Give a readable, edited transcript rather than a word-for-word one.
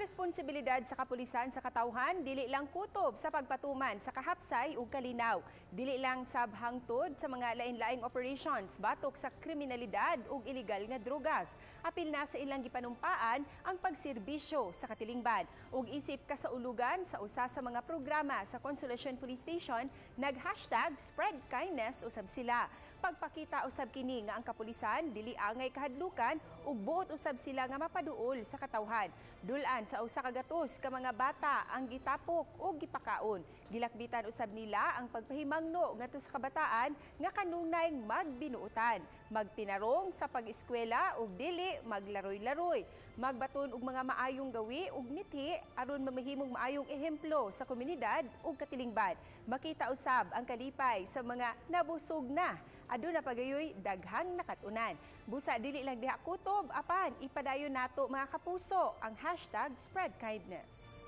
Ang responsibilidad sa kapulisan sa katawhan dili lang kutob sa pagpatuman sa kahapsay ug kalinaw. Dili lang sab hangtod sa mga lain-laing operations batok sa kriminalidad ug illegal nga drugas. Apil na sa ilang gipanumpaan ang pagserbisyo sa katilingban. Ug isip kasaulugan sa usa sa mga programa sa Consolacion Police Station, nag #SpreadKindness usab sila. Pagpakita usab kini nga ang kapulisan dili angay kahadlukan ug buot usab sila nga mapaduol sa katawhan. Dul-an sa 100 ka mga bata ang gitapok ug gipakaon. Gilakbitan usab nila ang pagpahimangno ngadto sa kabataan nga kanunay magbinuutan, magtinarong sa pag-eskwela ug dili maglaroy-laroy, magbaton og mga maayong gawi ug mithi aron mamahimong maayong ehemplo sa komunidad ug katilingban. Makita usab ang kalipay sa mga nabusog na. Aduna pagayoy daghang nakatunan. Busa dili lang diha kutob apan ipadayon nato, mga kapuso, ang #SpreadKindness.